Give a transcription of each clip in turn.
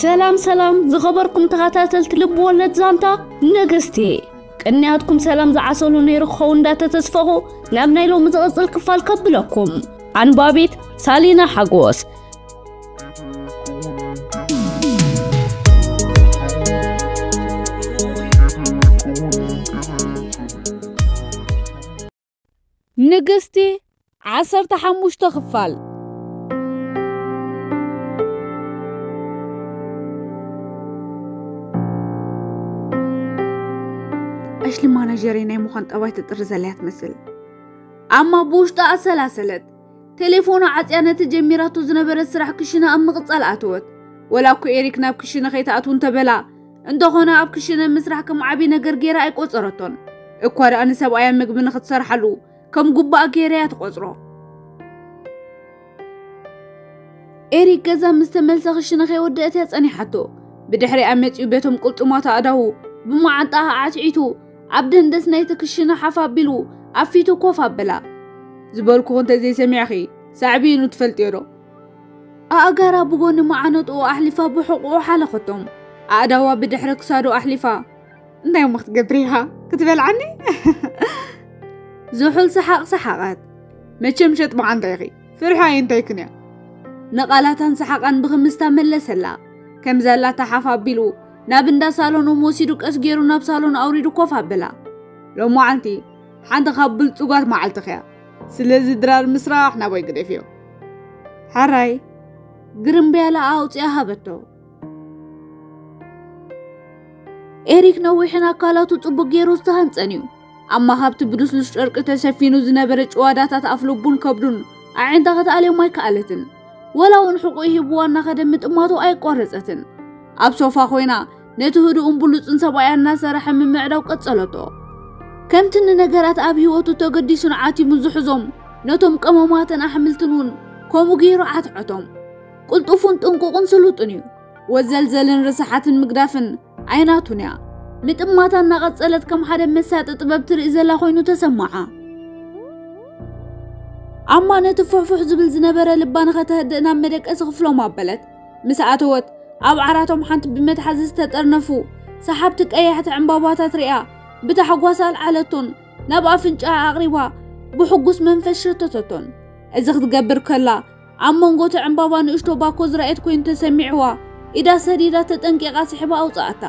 ሰላም ሰላም ዝኸበርኩም ተኸታተልቲ ልብ ወለድ ዛንታ ንግስቲ፣ ቅንያትኩም ሰላም ዝዓሰሉ ነይሩ ክኸውን እንዳተተስፈኹ ናብ ናይ ሎሚ ዝቕጽል ክፋል ከብለኩም። ኣንባቢት ሳሊና ሓጎስ። ንግስቲ ዓሰርተ ሓሙሽተ ክፋል። ኣሽሊ ማናጀረይ ናይ ምዃን ጠባይ ትጥሪ ዘላ እያ ትመስል። ኣማ ብውሽጣ ኣሰላሰለት። ቴሌፎና ዓጽያ ነቲ ጀሚራቶ ዝነበረት ስራሕ ክሽነ ኣብ ምቕጻል ኣተወት። ወላ እኮ ኤሪክ ናብ ክሽነ ከይትኣትው እንተበላ፣ እንተኾነ ኣብ ክሽነ ምስራሕ ከም ዓቢ ነገር ገይራ ኣይቆጸረቶን። እኳ ደኣ ንሰብኣያ ምግቢ ንኽትሰርሓሉ ከም ጉባኣ ገይራ እያ ትቆጽሮ። ኤሪክ ገዛ ምስ ተመልሰ ክሽነ ከይወደአት እያ ጸኒሓቶ። ብድሕሪኣ መጺኡ በቶም ቅልጡማት ኣእዳዉ ብመዓንጣኣ ኣዕትዒቱ ኣብ ደንደስ ናይቲ ክሽነ ሓፍ ኣቢሉ ኣብ ፊቱ ኮፍ ኣበላ። ዝበልኩ እንተዘይሰሚዕኺ ሳዕቤኑ ትፈልጥዮ ዶ? ኣእጋራ ብጎኒ መዓነጥኡ ኣሕሊፋ ብሕቑኡ ሓለኸቶም። ኣእዳዋ ብድሕሪ ክሳዱ ኣሕሊፋ፣ እንታይ እሞ ክትገብሪ ኢኻ? ክትበልዓኒ? ዝሑል ሰሓቕ ሰሓቐት። መቸም ሸጥ መዓንጣ ኢኺ። ፍርሒ ኣየንታይክን እያ? ንቓላታን ሰሓቓን ብኽምስታ መለሰላ። ከም ዘላታ ሓፍ ኣቢሉ ናብ እንዳ ሳሎኖም ወሲዱ ቀስ ገይሩ ናብ ሳሎን ኣውሪዱ ኮፍ ኣበላ። ሎማዓንቲ ሓንቲ ካብ ብልጹጋት መዓልትኺ እያ። ስለዚ ድራር ምስራሕ ናባይ ግደፍዮ። ሓራይ ግርምብያላ ኣውጽኣ ሃበቶ። ኤሪክ ነዊሕን ኣካላቱ ጽቡቅ ገይሩ ዝተሃንጸን እዩ። ኣማ ካብቲ ብልስሉስ ጨርቂ ተሰፊኑ ዝነበረ ጭዋዳታት ኣፍልቡን ከብዱን ኣዒንታ ክትኣልዮም ኣይከኣለትን። ወላ እውን ሕቁኡ ሂብዋ እናኸደ ምጥማቱ ኣይቋረጸትን። ኣብ ሶፋ ኮይና ነቲ ህዱእን ብሉጽን ሰብኣያ እናሰረሐ ምምዕዳው ቀጸለቶ። ከምቲ ንነገራት ኣብ ህይወቱ ተገዲሱን ዓቲሙን ዝሕዞም ነቶም ቀመማትን ኣሕምልትን እውን ከምኡ ገይሩ ዓትዖቶም። ቅልጡፉን ጥንቁቕን ስሉጥን እዩ። ወዘልዘልን ርሳሓትን ምግዳፍን ኣይናቱን እያ። ምጥማታ እናቐጸለት ከም ሓደ መሳጢ ጥበብ ትርኢ ዘላ ኮይኑ ተሰማዓ። ኣማ ነቲ ፉሕፉሕ ዝብል ዝነበረ ልባ ንኸተህድእ ናብ መደቀሲ ክፍሎም ኣበለት። ምስ ኣተወት ኣብ ዓራቶም ሓንቲ ብመትሓዚ ዝተጠርነፉ ሰሓብቲ ቀያሕቲ ዕምባባታት ሪኣ ብታሕጓስ ኣልዓለቶን ናብ ኣፍንጫኣ ኣቕሪባ ብሕጉስ መንፈስ ሸተተቶን። እዚ ክትገብር ከላ ኣብ መንጎ እቲ ዕምባባ ንእሽቶ ባኮ ዝረኣየት ኮይኑ ተሰሚዕዋ ኢዳ ሰዲዳ ተጠንቂቓ ስሒባ ኣውጽኣታ።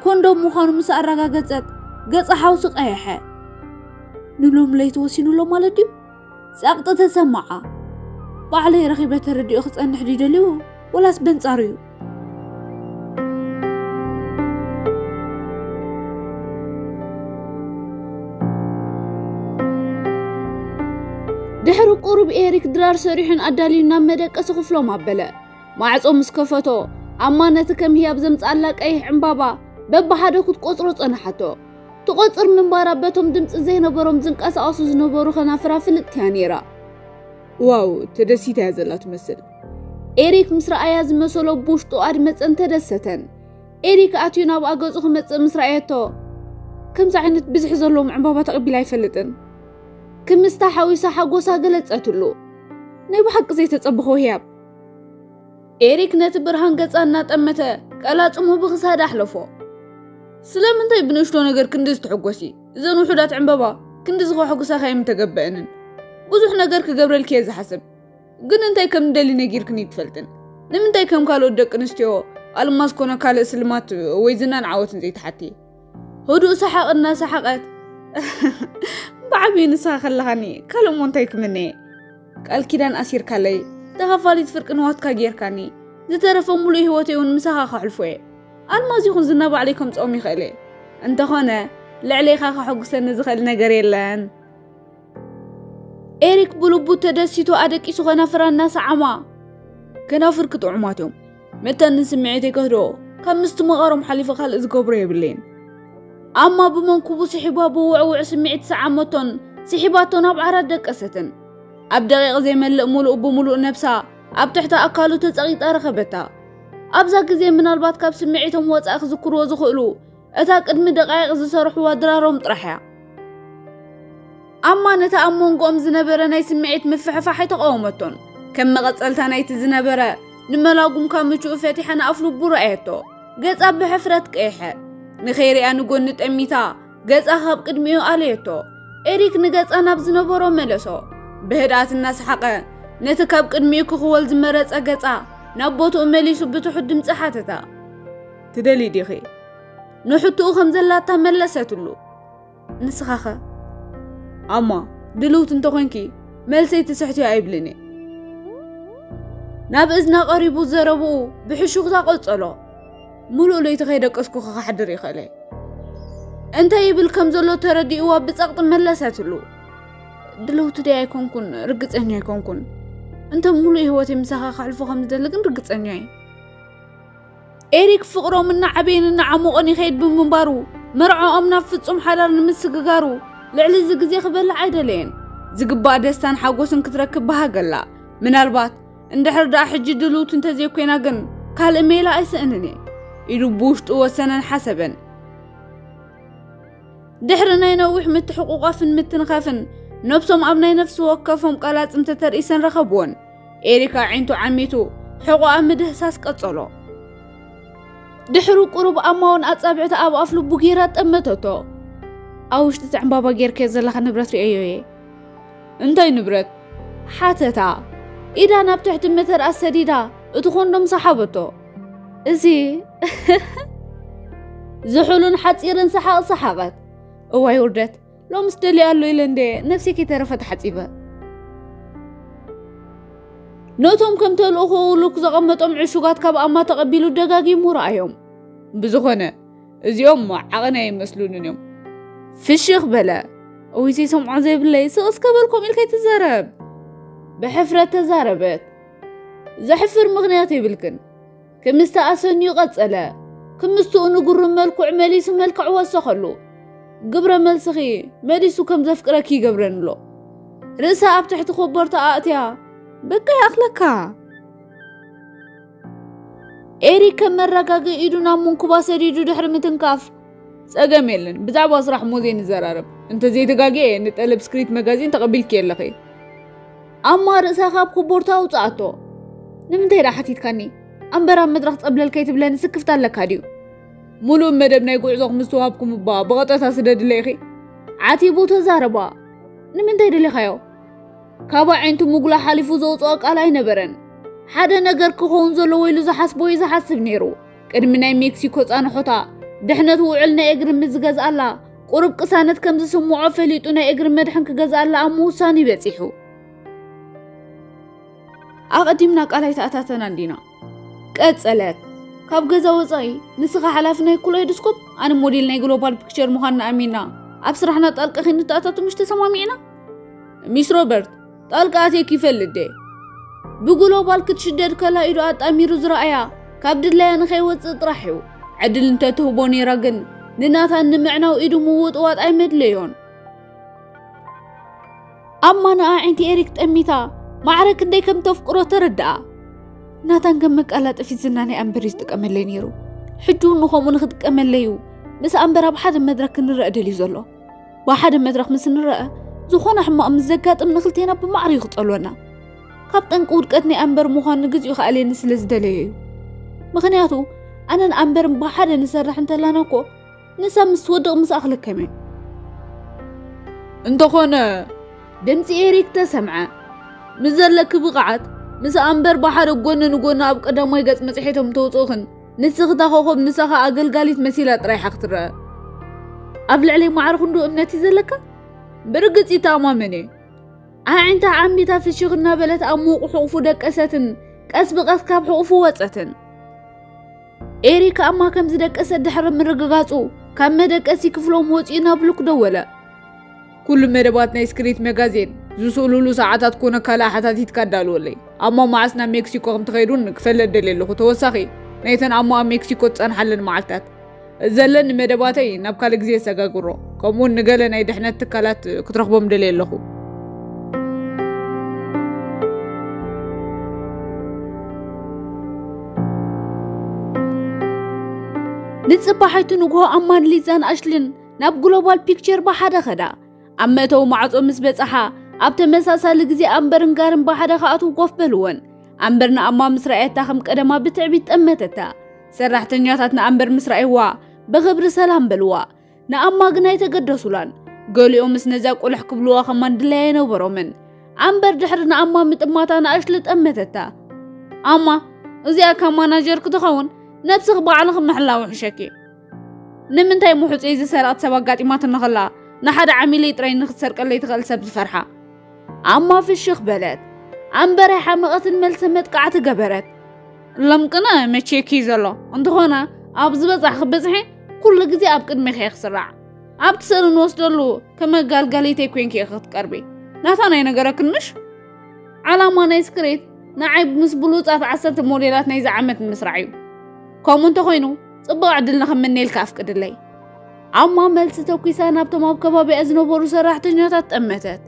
ኮንዶም ምዃኑ ምስ ኣረጋገጸት ገጻ ሓውሲ ቀየሐ። ንሎም ለይቲ ወሲኑሎ ማለት ድዩ? ጸቕጢ ተሰማዓ። ባዕለይ ረኺበ ተረዲኦ ክጸንሕ ድዩ ደልዩ ወላስ በንጻሩ እዩ? ድሕሪ ቁሩብ ኤሪክ ድራር ሰሪሑን ኣዳልዩን ናብ መደቀሲ ክፍሎም ኣበለ። ማዕጾ ምስ ከፈቶ ኣማ ነቲ ከም ህያብ ዘምጽኣላ ቀይሕ ዕምባባ በብሓደ ክትቆጽሮ ጸንሓቶ። ትቆጽር ምንባራ በቶም ድምጺ ዘይነበሮም ዝንቀሳቐሱ ዝነበሩ ከናፍራ ፍልጥቲ እያ ነይራ። ዋው ተደሲታ እያ ዘላ ትመስል። ኤሪክ ምስ ረኣያ ዝመሰሎ ብውሽጡ ኣድመጸን ተደሰተን። ኤሪክ ኣትዩ ናብኣ ገጹ ክመጽእ ምስ ረኣየቶ ከምዚ ዓይነት ብዝሒ ዘለዎም ዕምባባ ተቐቢላ ኣይፈልጥን። ክምስታ ሓዊሳ ሓጎሳ ገለጸትሉ። ናይ ብሓቂ ዘይተጸበኾ ህያብ። ኤሪክ ነቲ ብርሃን ገጻ እናጠመተ ቀላጽሙ ብኽሳድ ኣሕለፎ። ስለምንታይ ብንእሽቶ ነገር ክንድዚ ትሕጎሲ? እዘን ውሑዳት ዕምበባ ክንድዚ ከሐጉሳኻ ኣይምተገበአንን። ብዙሕ ነገር ክገብረልኪ እየ ዝሓስብ፣ ግን እንታይ ከም ንደሊ ነጊርክን ይትፈልጥን። ንምንታይ ከም ካልኦት ደቂ ኣንስትዮ ኣልማዝ ኮነ ካልእ ስልማት ወይ ዝናን ዓወትን ዘይትሓቲ? ህዱእ ሰሓቕ እናሰሓቐት፣ ብዓብዩ ንስኻ ከለኻኒ ካልእ እሞ እንታይ ክምነየ? ቃል ኪዳን ኣሲርካለይ፣ ተኻፋሊት ፍርቂ ንዋትካ ጌርካኒ፣ ዝተረፈ ሙሉእ ህይወተይ እውን ምሳኻ ከሕልፎ እየ። ኣልማዝ ይኹን ዝና ባዕለይ ከምጽኦም ይኽእል እየ። እንተኾነ ልዕሌኻ ከሐጉሰኒ ዝኽእል ነገር የለን። ኤሪክ ብልቡ ተደሲቱ ኣደቂሱ ከናፍራ እናሰዓማ፣ ከናፍርኪ ጥዑማት እዮም። መታን ንስምዒተይ ከህድኦ ካብ ምስትምቓሮም ሓሊፈ ካልእ ዝገብሮ የብለይን። ኣማ ብመንኩቡ ስሒባ ብውዕውዕ ስምዒት ሰዓመቶን ስሒባቶ ናብ ዓራት ደቀሰትን። ኣብ ደቂቕ ዘይመልእ ምሉእ ብምሉእ ነብሳ ኣብ ትሕቲ ኣካሉ ተጸቒጣ ረኸበታ። ኣብዛ ግዜ ምናልባት ካብ ስምዒቶም ወጻኢ ክዝክርዎ ዝኽእሉ እታ ቅድሚ ደቃይቕ ዝሰርሕዋ ድራሮም ጥራሕ እያ። ኣማ ነቲ ኣብ መንጎኦም ዝነበረ ናይ ስምዒት ምፍሕፋሕ ኣይተቓወመቶን። ከም መቐጸልታ ናይቲ ዝነበረ ንመላጉምካ ምቹእ ፈቲሓ ንኣፍልቡ ረኣየቶ። ገጻ ብሕፍረት ቀይሐ። ንኸይሪኣ ንጎኒ ጠሚታ ገጻ ካብ ቅድሚኡ ኣለየቶ። ኤሪክ ንገጻ ናብ ዝነበሮ መለሶ። ብህድኣት እናሰሓቐ ነቲ ካብ ቅድሚኡ ክኽወል ዝመረጸ ገጻ ናብ ቦትኡ መሊሱ ብትሑት ድምጺ ሓተታ። ትደሊ ዲኺ? ንሕቶኡ ከም ዘላታ መለሰትሉ። ንስኻኸ? ኣማ፣ ድልውቲ እንተኾይንኪ መልሰይ ትስሕትዮ ኣይብልን እየ። ናብ እዝና ቀሪቡ ዘረብኡ ብሕሹኽታ ቀጸሎ። ሙሉእ ለይቲ ከይደቀስኩ ክሓድር ይኽእል እየ። እንታይ ይብል ከም ዘሎ ተረዲእዋ ብጸቕጢ መለሰትሉ። ድልውቲ ደይ ኣይኮንኩን፣ ርግጸኛ ኣይኮንኩን። እንተ ሙሉእ ህይወተይ ምሳኻ ከሕልፎ ከም ዝደሊ ግን ርግጸኛ እየ። ኤሪክ ፍቕሮም እናዓበየን እናዓሞቐን ይኸይድ ብምንባሩ፣ መርዓኦም ናብ ፍጹም ሓዳር ንምስግጋሩ ልዕሊ እዚ ግዜ ክበልዕ ኣይደለየን። ዝግባእ ደስታን ሓጎስን ክትረክብ በሃገላ። ምናልባት እንድሕር ደኣ ሕጂ ድልውቲ እንተዘይኮይና ግን ካልእ ሜላ ኣይስእንን እየ ኢሉ ብውሽጡ ወሰነን ሓሰበን። ድሕሪ ናይ ነዊሕ ምትሕቑቋፍን ምትንኻፍን ነብሶም ኣብ ናይ ነፍሲ ወከፎም ቃላጽም ተተርኢሰን ረኸብወን። ኤሪካ ዒንቱ ዓሚቱ ሕቖኣ ምድህሳስ ቀጸሎ። ድሕሩ ቁሩብ ኣማውን ኣጻብዕቲ ኣብ ኣፍ ልቡ ጌራ ጠመተቶ። ኣብ ውሽጢ እቲ ዕምባባ ጌርካዮ ዘለኻ ንብረት ርእየዮ እየ። እንታይ ንብረት? ሓተታ። ኢዳ ናብ ትሕቲ መተርኣስ ሰዲዳ እቲ ኮንዶም ሰሓበቶ። እዚ ዝሑልን ሓጺርን ሰሓቕ ሰሓቐት። እዋይ ውርደት፣ ሎምስ ደልየ ኣሎ ኢለ እንደ ነፍሰይ ከይተረፈ ተሓጺበ። ነቶም ከም ተልእኾኡ ልክ ዘቐመጦም ዕሹጋት ካብ ኣማ ተቐቢሉ ደጋጊሙ ረኣዮም። ብዝኾነ እዚኦም ዓቐን ኣይመስሉንን እዮም። ፍሽኽ በለ። እውይ ዘይሰምዖ ዘይብለይ ስቕ እስከ በልኩም ኢልካ ኣይትዛረብ። ብሕፍረት ተዛረበት። ዘሕፍር ምኽንያት የብልክን። ክምስቲ ኣሰንዩ ቀጸለ። ክምስትኡ ንግሩም መልክዑ መሊሱ መልክዕ ወሰኸሉ። ግብረ መልስኺ መሊሱ ከም ዘፍቅረኪ ይገብረኒ ኣሎ። ርእሳ ኣብ ትሕቲ ኮቦርታ ኣእትያ በቃ ይኣኽለካ። ኤሪክ ከም መረጋግኢ ኢዱ ናብ መንኩባ ሰዲዱ ድሕሪ ምትንካፍ፣ ጸገም የለን፣ ብዛዕባ ስራሕ ሞዜ ንዘራረብ። እንተ ዘይተጋግየ ንጠለብ ስክሪት መጋዚን ተቐቢልኪ ኣለኺ። ኣማ ርእሳ ካብ ኮቦርታ ኣውጽኣቶ። ንምንታይ ደኣ ሓቲትካኒ? ኣንበር ኣብ መድረኽ ጸብለል ከይትብለኒ ስክፍታ ኣለካ ድዩ? ሙሉእ መደብ ናይ ጉዕዞ ምስ ተዋህብኩም እባ ብቐጠታ ስደድለይ ኢኺ። ዓቲቡ ተዛረባ። ንምንታይ ደሊኻዮ? ካብ ኣዒንቱ ምጉላ ሓሊፉ ዘውጽኦ ቃል ኣይነበረን። ሓደ ነገር ክኸውን ዘለዎ ኢሉ ዝሓስቦ እዩ ዝሓስብ ነይሩ። ቅድሚ ናይ ሜክሲኮ ጻንሖታ፣ ድሕነት ውዕል ናይ እግሪ ምስ ዝገዝኣላ፣ ቁሩብ ቅሳነት ከም ዝስምዖ ፈሊጡ ናይ እግሪ መድሕን ክገዝኣላ ኣብ ምውሳን እዩ በጺሑ። ኣቐዲምና ቃል ኣይተኣታተናን ዲና። ቀጸለት። ካብ ገዛ ወጻኢ ንስኻ ሓላፊ ናይ ኩሎይዶስኮፕ፣ ኣነ ሞዴል ናይ ግሎባል ፒክቸር ምዃንና ኣሚንና ኣብ ስራሕና ጣልቃ ከይንተኣታቱ ምሽ ተሰማሚዕና? ሚስ ሮበርት፣ ጣልቃ ኣትየኪ ይፈልጥ ድየ? ብግሎባል ክትሽደድ ከላ ኢዱ ኣጣሚሩ ዝረኣያ ካብ ድላያ ንኸይወጽእ ጥራሕ እዩ። ዕድል እንተትህቦ ነይራ ግን ንናታን ንምዕናው ኢዱ ምውጥዋጥ ኣይመድለዮን። ኣማ ንኣዒንቲ ኤሪክ ጠሚታ ማዕረ ክንደይ ከም ተፍቅሮ ተረድኣ። ናታን ከም መቀላጠፊት ዝና ናይ ኣንበር እዩ ዝጥቀመለይ ነይሩ። ሕጂ እውን ንኸምኡ ንክጥቀመለይ እዩ ምስ ኣንበር ኣብ ሓደ መድረክ ክንረአ ደልዩ ዘሎ። ብሓደ መድረኽ ምስ ንረአ፣ ዝኾነ ሕማቕ ምስ ዘጋጥም ንክልቴና ብማዕረ እዩ ክጸልወና። ካብ ጠንቂ ውድቀት ናይ ኣንበር ምዃኑ ንግዚኡ ክኣልየኒ ስለ ዝደለየ እዩ። ምኽንያቱ ኣነን ኣንበርን ብሓደ ንሰርሕ እንተላና እኮ ንሳ ምስ ትወድቕ ምስ ኣኽለከም እየ። እንተኾነ ድምፂ ኤሪክ ተሰምዐ። ምስ ዘለኪ ብቕዓት ምስ ኣንበር ብሓደ ጎኒ ንጎኒ ኣብ ቀዳማይ ገጽ መጽሔቶም ተውፅእኽን ንስኺ እታ ኮኾብ ንሳ ኸኣ ኣገልጋሊት መሲላ ጥራይ ኢኻ ክትረአ። ኣብ ልዕለይ ማዕረ ክንዱ እምነት እዩ ዘለካ? ብርግጽ ይተኣማመን እየ። ኣዒንታ ዓሚታ ፍሽኽ እናበለት ኣብ ምዉቕ ሕቑፉ ደቀሰትን ቀስ ብቐስ ካብ ሕቑፉ ወጸትን። ኤሪክ ኣማ ከም ዝደቀሰት ድሕሪ ምርግጋጹ ካብ መደቀሲ ክፍሎም ወጺኡ ናብ ሉክ ደወለ። ኩሉ መደባት ናይ ስክሪት መጋዜን ዝስእሉሉ ሰዓታት ኮነ ካልእ ሓታቲትካ ኣዳልወለይ። ኣማ መዓስ ናብ ሜክሲኮ ከም ትኸይዱን ክፈልጥ ደልየ ኣለኹ። ተወሳኺ ናይተን ኣማ ኣብ ሜክሲኮ ትጸንሓለን መዓልታት ዘለኒ መደባተይ ናብ ካልእ ግዜ የሰጋግሮ። ከምኡውን ንገለ ናይ ድሕነት ትካላት ክትረኽቦም ደልየ ኣለኹ። ንጽባሓይቲ ንግሆ ኣማን ሊዛን ኣሽሊን ናብ ግሎባል ፒክቸር ብሓደ ኸዳ። ኣብ መእተዊ ማዕጾ ምስ በጽሓ፣ ኣብ ተመሳሳሊ ግዜ ኣንበርን ጋርን ብሓደ ክኣትዉ ኮፍ በልወን። ኣምበር ንኣማ ምስ ረኣየታ ከም ቀደማ ብትዕቢት ጠመተታ። ሰራሕተኛታት ንኣምበር ምስ ረኣይዋ ብኽብሪ ሰላም በልዋ። ንኣማ ግን ኣይተገደሱላን። ገሊኦምስ ነዛ ቁልሕ ክብልዋ ከማን ድላይ ኣይነበሮምን። ኣምበር ድሕሪ ንኣማ ምጥማታ ንኣሽሊ ጠመተታ። ኣማ፣ እዚኣ ካብ ማናጀር ክትኸውን ነብስኺ ባዕልኺ ምሕላው ይሕሸኪ። ንምንታይ ምሑፀይ ዝሰርቐት ሰብ ኣጋጢማትኒ ከላ ንሓደ ዓሚለይ ጥራይ ንክትሰርቀለይ ትኽእል ሰብ ዝፈርሓ? ኣማ ፍሽኽ በለት። ኣምበር ኣይሓመቐትን፣ መልሰ መጥቃዕቲ ገበረት። ሎም ቅነ መቼኪ ዘሎ እንተኾነ ኣብ ዝበጻሕኺ ብዝሒ ኩሉ ግዜ ኣብ ቅድሚኺ እየ ክስራዕ። ኣብቲ ስእሊ ንወስደሉ ከም ኣጋልጋሊተይ ኮይንኪ ኢኺ ክትቀርቢ። ናታ ናይ ነገረክን ምሽ? ዓላማ ናይ ስክሪት ንዓይ ምስ ብሉጻት ዓሰርተ ሞዴላት ናይዚ ዓመት ንምስራዕ እዩ። ከምኡ እንተኾይኑ ጽቡቕ ዕድል ንኽምነየልካ ኣፍቅድለይ። ኣማ መልሲ ተኩሳ ናብቶም ኣብ ከባቢኣ ዝነበሩ ሰራሕተኛታት ጠመተት።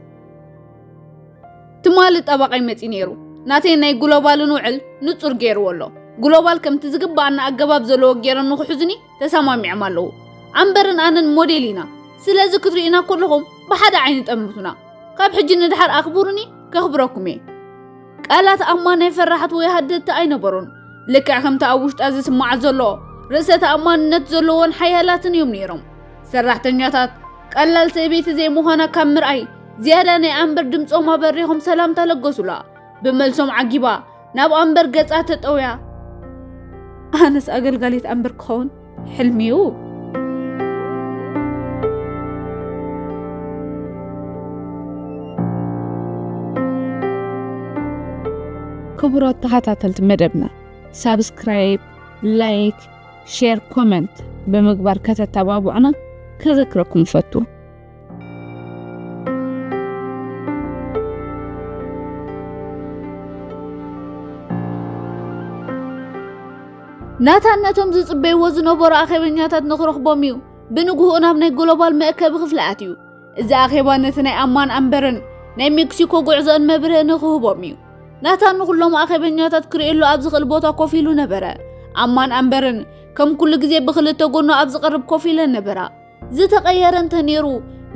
ትማሊ ጠበቓይ መጺኡ ነይሩ። ናተይ ናይ ግሎባልን ውዕል ንጹር ገይርዎ ኣሎ። ግሎባል ከምቲ ዝግባኣና ኣገባብ ዘለዎ ገይሮም ንክሕዙኒ ተሰማሚዖም ኣለዉ። ኣምበርን ኣነን ሞዴል ኢና። ስለዚ ክትርእዩና ከለኹም ብሓደ ዓይኒ ጠምቱና። ካብ ሕጂ ንድሓር ኣኽብሩኒ፣ ከኽብረኩም እየ። ቃላት ኣማ ናይ ፈራሓት ወይ ሃደድቲ ኣይነበሩን። ልክዕ ከምቲ ኣብ ውሽጣ ዝስማዕ ዘሎ ርእሰ ተኣማንነት ዘለዎን ሓያላትን እዮም ነይሮም። ሰራሕተኛታት ቀላል ሰበይቲ ዘይምዃና ካብ ምርኣይ ዝያዳ ናይ ኣምበር ድምጾም ኣበሪኾም ሰላምታ ለገሱላ። ብመልሶም ዓጊባ ናብ ኣምበር ገጻ ተጠውያ። ኣነስ ኣገልጋሊት ኣምበር ክኸውን ሕልሚዩ። ክቡራት ተኸታተልቲ መደብና፣ ሳብስክራይብ፣ ላይክ፣ ሼር፣ ኮመንት ብምግባር ከተተባብዑና ከዘክረኩም እፈቱ። ናታን ነቶም ዝጽበይዎ ዝነበሩ ኣኼበኛታት ንኽረኽቦም እዩ ብንግሆኡ ናብ ናይ ግሎባል መእከቢ ክፍሊ ኣትዩ። እዚ ኣኼባ ነቲ ናይ ኣማን ኣምበርን ናይ ሜክሲኮ ጉዕዞን መብርሂ ንኽህቦም እዩ። ናታን ንኹሎም ኣኼበኛታት ክርእየሉ ኣብ ዝኽእል ቦታ ኮፍ ኢሉ ነበረ። ኣማን ኣምበርን ከም ኩሉ ግዜ ብኽልተ ጎኑ ኣብ ዝቐርብ ኮፍ ኢለን ነበራ። ዝተቐየረ እንተ ነይሩ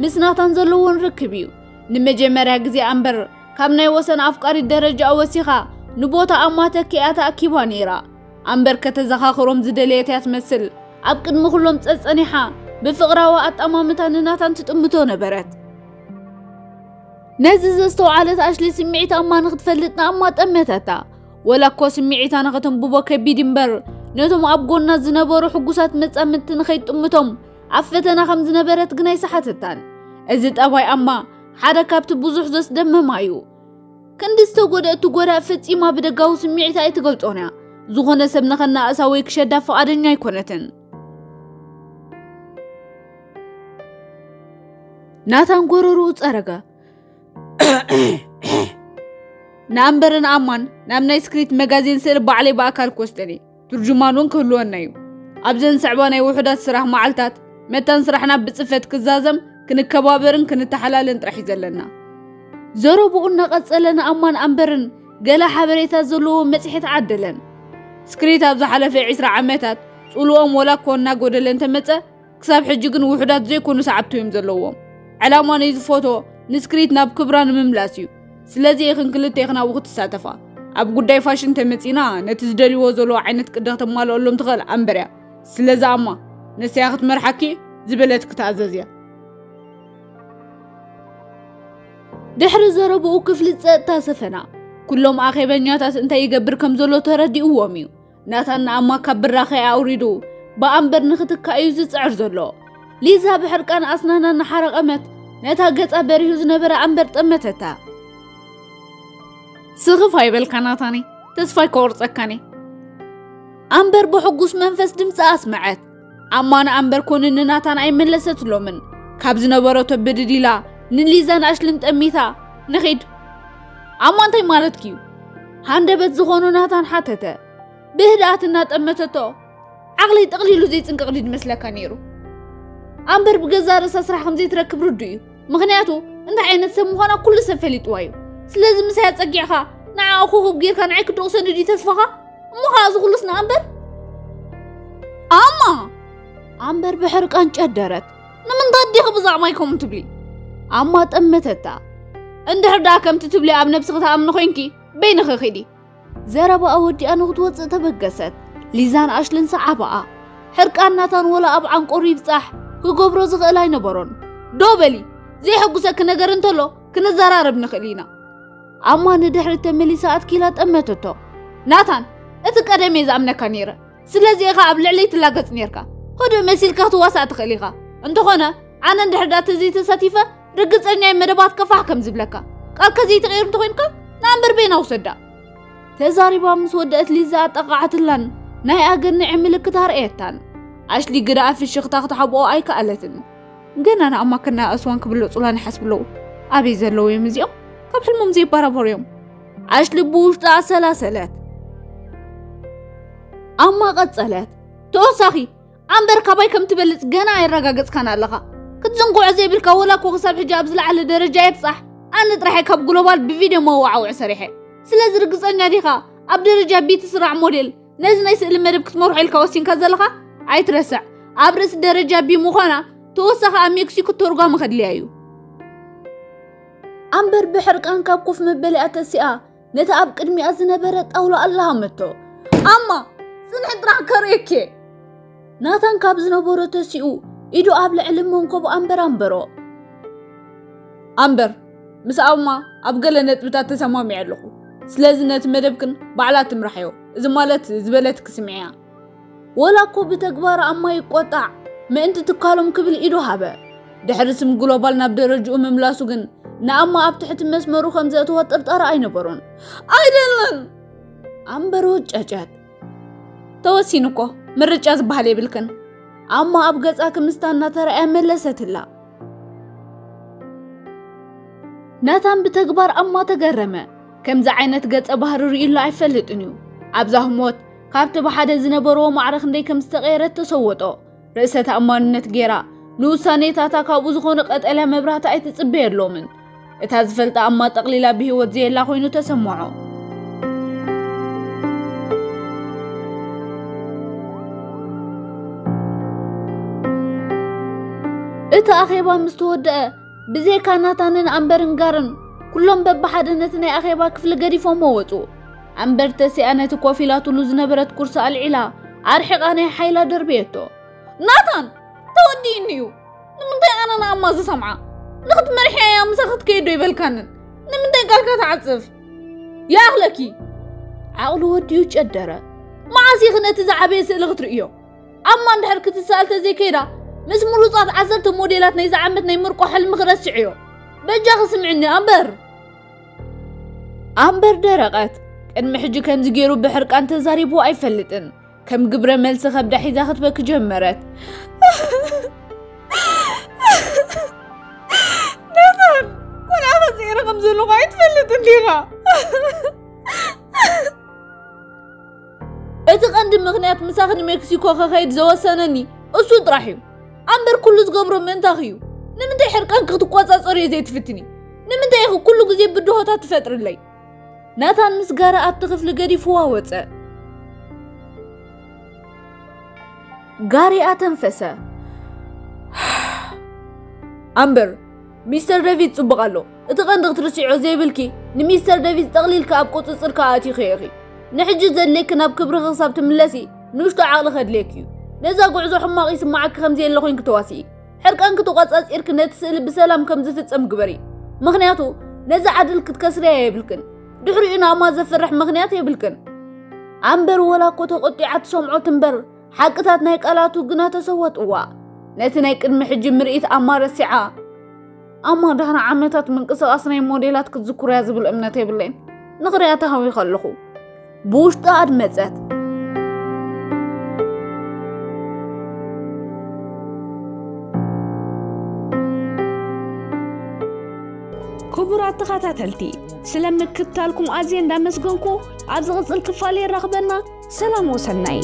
ምስ ናታን ዘለዎን ርክብ እዩ። ንመጀመርያ ግዜ ኣምበር ካብ ናይ ወሰን ኣፍቃሪት ደረጃ ወሲኻ ንቦታ ኣማ ተኪኣ ተኣኪባ ነይራ። ኣምበር ከተዘኻኽሮም ዝደለየት እያ ትመስል። ኣብ ቅድሚ ኩሎም ጸጸኒሓ ብፍቕራዊ ኣጠማምታ ንናታን ትጥምቶ ነበረት። ነዚ ዘስተውዓለት ኣሽሊ ስምዒት ኣማ ንክትፈልጥ ንኣማ ጠመተታ። ወላ እኮ ስምዒታ ንኸተንብቦ ከቢድ እምበር፣ ነቶም ኣብ ጎና ዝነበሩ ሕጉሳት መጻምድቲ ንኸይጥምቶም ኣብ ፈተና ከም ዝነበረት ግን ኣይሰሓተታን። እዚ ጠባይ ኣማ ሓደ ካብቲ ብዙሕ ዘስደመማ እዩ። ክንዲ ዝተጎድአ እቲ ጎዳእ ፈጺማ ብደጋዊ ስምዒታ ኣይትገልጾን እያ። ዝኾነ ሰብ ንኸናእሳ ወይ ክሸዳ ፍቓደኛ ኣይኮነትን። ናታን ጎረርኡ ጸረገ። ንኣምበርን ኣማን ናብ ናይ ስክሪት መጋዚን ስእሊ ባዕለይ ብኣካል ክወስደን እየ። ትርጅማን እውን ክህልወና እዩ። ኣብዘን ዝስዕባ ናይ ውሑዳት ስራሕ መዓልታት መታን ስራሕና ብጽፈት ክዛዘም፣ ክንከባበርን ክንተሓላለን ጥራሕ እዩ ዘለና። ዘረብኡ እናቐጸለ ንኣማን ኣምበርን ገለ ሓበሬታ ዘለዎ መጽሔት ዓደለን። ስክሪት ኣብ ዝሓለፈ ዕስራ ዓመታት ጽልኦም ወላ እኮ እናጎደለ እንተመጸ፣ ክሳብ ሕጂ ግን ውሑዳት ዘይኮኑ ሰዓብቲ እዮም ዘለዎም። ዕላማ ናይዚ ፎቶ ንስክሪት ናብ ክብራ ንምምላስ እዩ። ስለዚ ኢኽን ክልቴኽን ኣብኡ ክትሳተፋ። ኣብ ጉዳይ ፋሽን ተመጺና፣ ነቲ ዝደልይዎ ዘለዎ ዓይነት ቅዲ ከተማልኣሎም ትኽእል ኣምበር እያ። ስለዚ ኣማ፣ ንስያ ክትመርሓኪ ዝበለት ክትኣዘዝ እያ። ድሕሪ ዘረብኡ ክፍሊ ጸጥታ ሰፈና። ኩሎም ኣኼበኛታት እንታይ ይገብር ከም ዘሎ ተረዲእዎም እዩ። ናታን ንኣማ ካብ ብራኸ ኣውሪዱ ብኣምበር ንኽትካእ እዩ ዝጽዕር ዘሎ። ሊዛ ብሕርቃን ኣስናና እናሓረቐመት ነታ ገጻ በሪሁ ዝነበረ ኣምበር ጠመተታ። ስኽፍ ኣይበልካ ናታኒ፣ ተስፋ ኣይከቑርጸካኒ። ኣምበር ብሕጉስ መንፈስ ድምጻ ኣስመዐት። ኣማ ንኣምበር ኮነ ንናታን ኣይመለሰትሎምን። ካብ ዝነበረቶ ብድድ ኢላ ንሊዛን ኣሽልን ጠሚታ፣ "ንኺድ። ኣማ እንታይ ማለትኪ እዩ?" ሃንደበት ዝኾኑ ናታን ሓተተ። ብህድኣት እናጠመተቶ፣ "ዓቕሊ ጥቕሊሉ ዘይጽንቀቕ ድዩ ዝመስለካ ነይሩ? ኣምበር ብገዛ ርእሳ ስራሕ ከም ዘይትረክብ ርዱእ እዩ። ምኽንያቱ እንታይ ዓይነት ሰብ ምዃና ኩሉ ሰብ ፈሊጥዋ እዩ። ስለዚ ምሳይ ኣጸጊዕኻ ንዓኣ ኮኸብ ጌርካ ንዓይ ክትወቕሰኒ ድዩ ተስፋኻ? እሞ ኸኣ እዚ ኩሉስ ንኣምበር?" ኣማ! ኣምበር ብሕርቃን ጨደረት። "ንምንታይ ዲኺ ብዛዕባይ ከምኡ ትብሊ?" ኣማ ጠመተታ። "እንድሕር ደኣ ከምቲ ትብሊ ኣብ ነብስኺ ትኣምኒ ኮይንኪ፣ በይንኺ ኺዲ። ዘረባኣ ወዲኣ ንክትወፅእ ተበገሰት። ሊዛን ኣሽልን ሰዓባኣ። ሕርቃን ናታን ወላ ኣብ ዓንቆሩ ይብፃሕ ክገብሮ ዝኽእል ኣይነበሮን። ዶ በሊ፣ ዘይሐጉሰኪ ነገር እንተሎ ክንዘራረብ ንኽእል ኢና። ኣማ ንድሕሪት ተመሊሳ ኣትኪላ ጠመተቶ። ናታን፣ እቲ ቀደም እየ ዝኣምነካ ነይረ። ስለዚ ኢኻ ኣብ ልዕለይ ትላገጽ ነርካ። ህዱእ መሲልካ ክትዋሳእ ትኽእል ኢኻ። እንተኾነ፣ ኣነ እንድሕር ደኣ ተዘይተሳቲፈ፣ ርግጸኛ እየ መደባትካ ፋሕ ከም ዝብለካ። ቃልካ ዘይትቕይር እንተኾይንካ፣ ንኣንበር በይና ውሰዳ። ተዛሪባ ምስ ወደአት ሊዛ ኣጠቓዓትላን ናይ ኣገንዒ ምልክት ኣርእየታን። ኣሽሊ ግዳ ፍሽኽታ ክትሓብኦ ኣይከኣለትን። ገና ንኣማ ከነኣእስዋን ክብለጹላን ይሓስቡ ኣለዉ። ኣበይ ዘለዉ እዮም እዚኦም? ካብ ሕልሞም ዘይበራበሩ እዮም። ኣሽሊ ብውሽጣ ኣሰላሰለት። ኣማ ቀጸለት። ተወሳኺ፣ ኣምበር ካባይ ከም ትበልጽ ገና ኣየረጋገጽካን ኣለኻ። ክትዝንግዖ ዘይብልካ፣ ወላ እኮ ክሳብ ሕጂ ኣብ ዝለዓለ ደረጃ የብጻሕ፣ ኣነ ጥራሕ እየ ካብ ግሎባል ብቪድዮ መወዓውዒ ሰሪሐ። ስለዚ ርግጸኛ ዲኻ ኣብ ደረጃ ቢ ትስራዕ ሞዴል ነዚ ናይ ስእሊ መደብ ክትመርሖ ኢልካ ወሲንካ ዘለኻ? ኣይትረስዕ፣ ኣብ ርእሲ ደረጃ ቢ ምዃና ተወሳኺ ኣብ ሜክሲኮ ተርጓሚ ከድልያ እዩ። ኣምበር ብሕርቃን ካብ ኮፍ መበሊኣ ተሲኣ ነቲ ኣብ ቅድሚኣ ዝነበረ ጣውላ ኣላሃመቶ። ኣማ፣ ጽንሒ ጥራሕ ከርእየኪ። ናታን ካብ ዝነበሮ ተሲኡ ኢዱ ኣብ ልዕሊ መንኮብ ኣምበር ኣንበሮ። ኣምበር፣ ምስ ኣማ ኣብ ገለ ነጥብታት ተሰማሚዐ ኣለኹ። ስለዚ ነቲ መደብክን ባዕላ ትምራሕዮ። እዚ ማለት ዝበለትኪ ስምዕያ። ወላ እኮ ብተግባር ኣማ ይቆጣዕ፣ ምእንቲ ትካሎም ክብል ኢዱ ሃበ። ድሕሪ ስም ግሎባል ናብ ደረጅኡ ምምላሱ ግን ንኣማ ኣብ ትሕቲ መስመሩ ከም ዘእተወ ጥርጠራ ኣይነበሮን። ኣይደለን! ኣምበር ወጨጨት። ተወሲኑ እኮ፣ ምርጫ ዝበሃል የብልክን። ኣማ ኣብ ገጻ ክምስታ እናተራእያ መለሰትላ። ናታን ብተግባር ኣማ ተገረመ። ከምዚ ዓይነት ገጸ ባህሪ ርእዩሉ ኣይፈልጥን እዩ። ኣብዛ ህሞት ካብቲ ብሓደ ዝነበርዎ ማዕረ ክንደይ ከም ዝተቐየረት ተሰወጦ። ርእሰ ተኣማንነት ጌራ ንውሳኔታታ ካብኡ ዝኾነ ቀጠልያ መብራህቲ ኣይትጽበየሎምን። እታ ዝፈልጣ ኣማ ጠቕሊላ ብህይወት ዘየላ ኮይኑ ተሰምዖ። እቲ ኣኼባ ምስ ተወደአ፣ ብዘይካ ናታንን ኣምበርን ጋርን፣ ኩሎም በብሓደ ነቲ ናይ ኣኼባ ክፍሊ ገዲፎሞ ወጹ። ኣምበር ተሲኣ ነቲ ኮፍ ኢላትሉ ዝነበረት ኩርሲ ኣልዒላ፣ ኣርሒቓ ናይ ሓይላ ደርበየቶ። ናታን! ተወዲእኒ እዩ! ንምንታይ ኣነ ንኣማ ዝሰምዓ? ንኽትመርሕያ እያ ምሳኺ ክትከይድ ዶ ይበልካንን? ንምንታይ ቃልካ ትዓጽፍ? ይኣኽለኪ! ዓቕሉ ወዲኡ ጨደረ። መዓስ ኢኺ ነቲ ዝዓበየ ስእሊ ክትርእዮ? ኣማ እንድሕር ክትሰኣል ተዘይከይዳ፣ ምስ ምሩጻት ዓሰርተ ሞዴላት ናይዚ ዓመት ናይ ምርቆ ሕልምኺ ረስዕዮ። በጃኺ ስምዕኒ ኣምበር። ኣምበር ደረቐት። ቅድሚ ሕጂ ከምዚ ገይሩ ብሕርቃን ተዛሪቡ ኣይፈልጥን። ከም ግብረ መልሲ ከብዳ ሒዛ ክትበኪ ጀመረት። ናታን፣ ቆልዓ ከጽይረ ከም ዘለኹ ኣይትፈልጥን ዲኻ? እቲ ቀንዲ ምኽንያት ምሳኺ ንሜክሲኮ ክኸይድ ዘወሰነኒ እሱ ጥራሕ እዩ። ኣምበር ኩሉ ዝገብሮ ምእንታኺ እዩ። ንምንታይ ሕርቃንኪ ክትቆጻጸርዮ ዘይትፍትኒ? ንምንታይ ኢኺ ኩሉ ግዜ ብድሆታት ትፈጥርለይ? ናታን ምስ ጋራ ኣብቲ ክፍሊ ገዲፍዋ ወጸ። ጋሪ ኣተንፈሰ። ኣምበር፣ ሚስተር ዴቪድ ጽቡቕ ኣሎ። እቲ ቀንዲ ክትርስዕዮ ዘይብልኪ፣ ንሚስተር ዴቪድ ጠቕሊልካ ኣብ ቁጽጽርካ ኣእቲኺዮ ኢኺ። ንሕጂ ዘድልየኪ ናብ ክብርኺ ክሳብ ትምለሲ ንእሽቶ ዓቕሊ ከድልየኪ እዩ። ነዛ ጉዕዞ ሕማቕ ይስምዓኪ ከም ዘየለ ኮይንኪ ተዋስኢ። ሕርቃንኪ ተቖጻጺርኪ ነቲ ስእሊ ብሰላም ከም ዝፍጸም ግበሪ። ምኽንያቱ ነዚ ዓድል ክትከስርያ የብልክን። ድሕሪኡ ንኣማ ዘፍርሕ ምኽንያት የብልክን። ኣምበር ወላ እኮ ተቖጢዓ ትሰምዖ ትንበር፣ ሓቅታት ናይ ቃላቱ ግና ተሰወጥዋ። ነቲ ናይ ቅድሚ ሕጂ ምርኢት ኣማ ረሲዓ፣ ኣማ ዳሕና ዓመታት ምንቅስቓስ ናይ ሞዴላት ክትዝክሮያ ዝብል እምነት የብለይን። ንኽሪኣ ተሃዊኸ ኣለኹ። ብውሽጣ ኣድመጸት። ክቡራት ተኸታተልቲ፣ ስለ ምክትታልኩም ኣዝየ እንዳመስገንኩ፣ ኣብ ዝቕጽል ክፋል የራኽበና። ሰላም ወሰናይ።